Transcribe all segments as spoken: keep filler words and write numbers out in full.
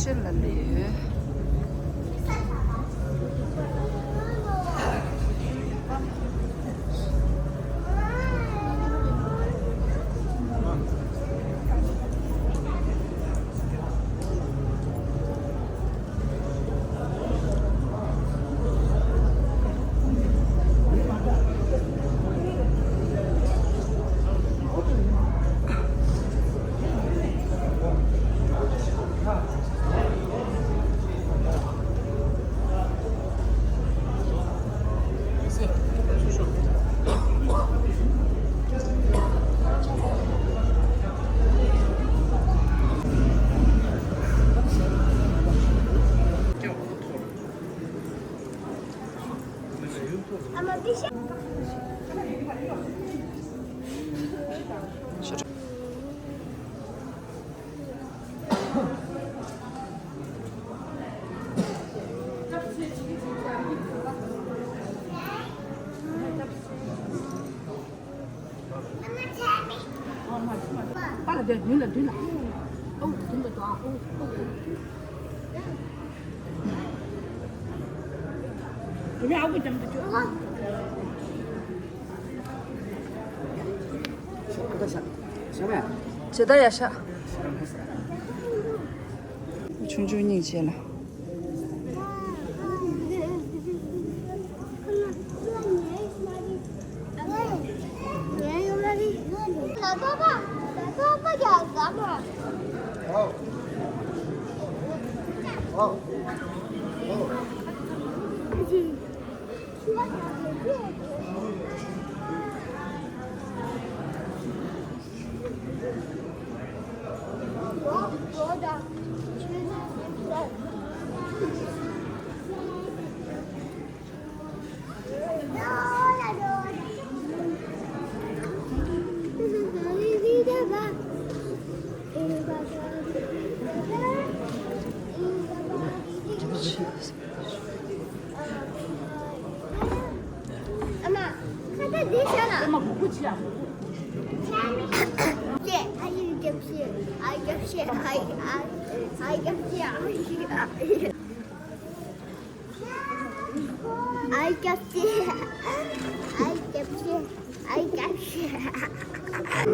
ལ་ལས། པ་ལ་དེ་མདུན་ལ་མདུན་ལ། ཨོ་མདུན་ལ་འགྲོ་ཨ། ཨོ་ཨོ། དེ་ནས་ཨ་ཁུ་འཇམ་དུ་བཅུག་ཨ། ཇི་ལྟར་ཡ་ཤ། ཆུང་ཆུང་སྙིང་རྗེ་ལ། ཨ་མ། ཁ་ཏ་འདི་བྱས་ལ། ཨ་མ་གུ་གུ་ཅི་ཡ། ཨ་ཡི་རྒྱབ་ཤེས། ཨ་ཡི་རྒྱབ་ཤེས། ཨ་ཡི་ཨ་ཡི་རྒྱབ་ཤེས། ཨ་ཡི་ཨ་ཡི་རྒྱབ་ཤེས། ཨ་ཡི་རྒྱབ་ཤེས། ཨ་ཡི་རྒྱབ་ཤེས། ཨ་ཡི་རྒྱབ་ཤེས། ཨ་ཨ།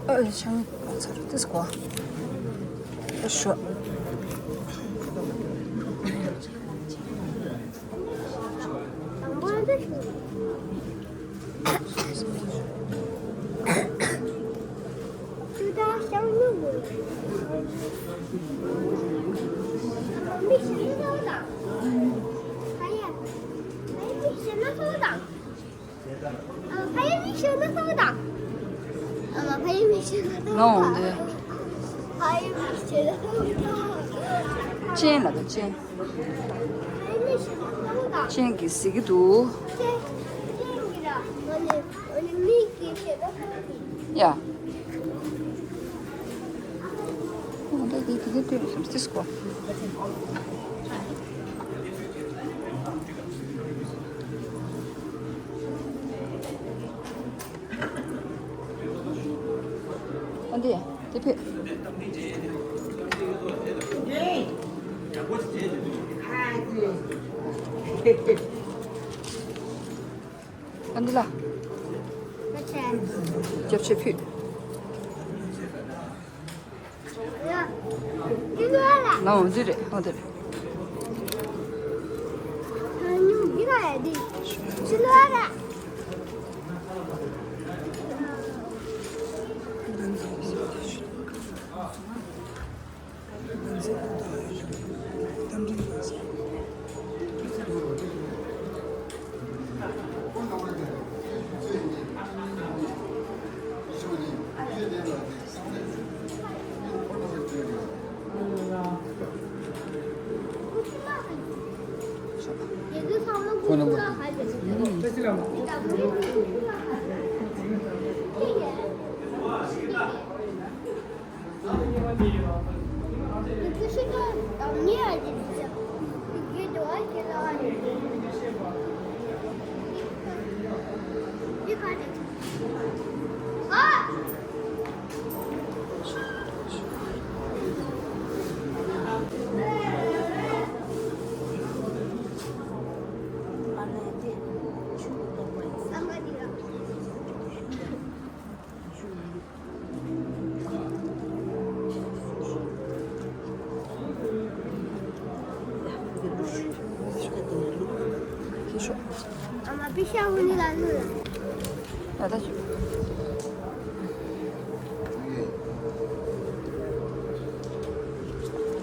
ཨ་ཨ་ཆང་ཚར་ཏེ་སྐོ། ཨ་ཤོ། ལོང་འདི། ཅན་ལ་དང་ཅན། ཅན་གྱིས་གཟིགས་ཀྱི་འདུག་ཡ། འོ་ད་དེ་དེ་ག་ལྟོས་སམ་སྟེ་སྐོ། ཨ་འདི་དེ་ཕེ། ཨ་འདི་ལ། སྐྱབས་ཆེ་ཕུད། ལའོ་འདི་རེད། ཨོ་འདི་རེད།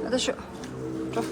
ཨ་ད་ཤོག་འགྲོ།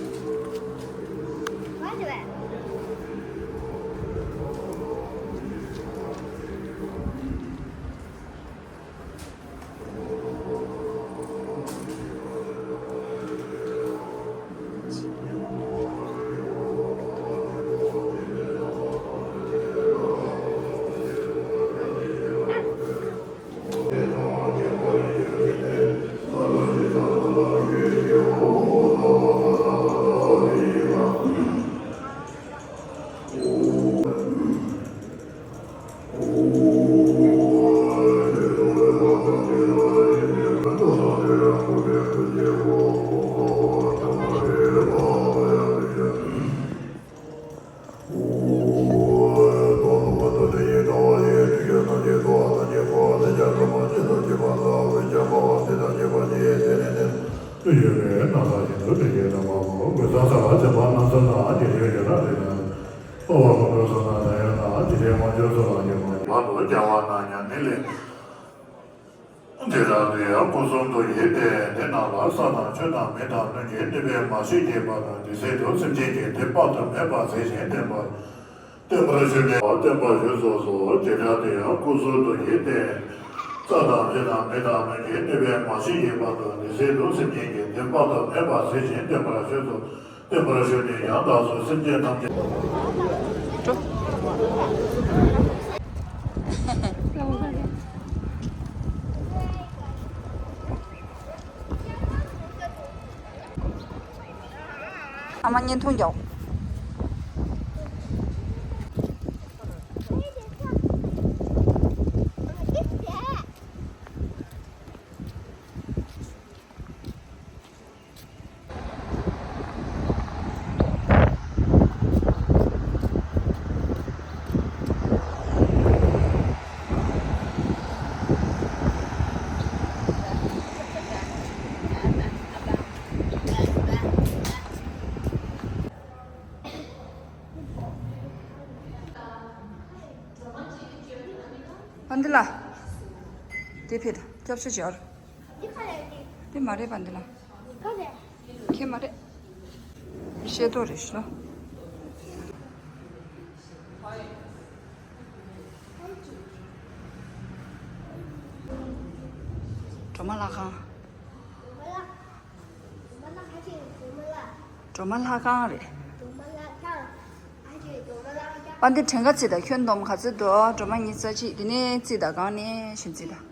བར་དུ་བྱ་བ་ན་ཡང་ནི་ལས། དེ་རང་དུ་ཡང་སྐུ་གསུང་ཐུགས་ཡོད་དེ། དེ་ནང་ལ་ས་དང་ཆུ་དང་མེ་དང་རླུང་གི་གནོད་པས་མ་ཞིག་བྱེད་པ་དང་། དེ་སྲིད་དུ་སེམས་ཅན་གྱི་དོན་དཔག་ཏུ་མེད་པ་མཛད་ཅིང་བསྟན་པ། བསྟན་པར་ཞུ་ནས་བསྟན་པར་ཞུ་སོ་སོ། དེ་ལྟར་དེ་ཡང་སྐུ་གསུང་ཐུགས་ཡོད་དེ། ས་དང་ཆུ་དང་མེ་དང་རླུང་གི་གནོད་པས་མ་ཞིག་བྱེད་པ་དང་། དེ་སྲིད་དུ་སེམས་ཅན་གྱི་དོན་དཔག་ཏུ་མེད་པ་མཛད་ཅིང་བསྟན་པར་ཞུ་སོ། བསྟན་པར་ཞུ་ནས་ཡང་དག་སོ། སེམས་ཅན་ཐམས་ཅད། འགྲོ། ཨ་མ་བརྙན་ཐུང་རྒྱག་པ་འདི་ལ། དེ་ཕེབས་སྐྱབས་ཆ་སྦྱར། འདི་མ་རེད་པ་འདི་ལ། ཁྱེད་མ་རེད། ཤེས་ཏོ་རེད་ཤོ། སྒྲོལ་མ་ལྷ་ཁང་། སྒྲོལ་མ་ལྷ་ཁང་རེད། པ་འདི་བྲན་ཁ་རྩིས་དང་ཁྱོན་བསྡོམས་ག་ཚོད་འདུག་སྒྲོལ་མ་ཉི་ཤུ་རྩ་གཅིག་དེ་ནས་རྩིས་དང་གང་ནས་གཞན་རྩིས་དང་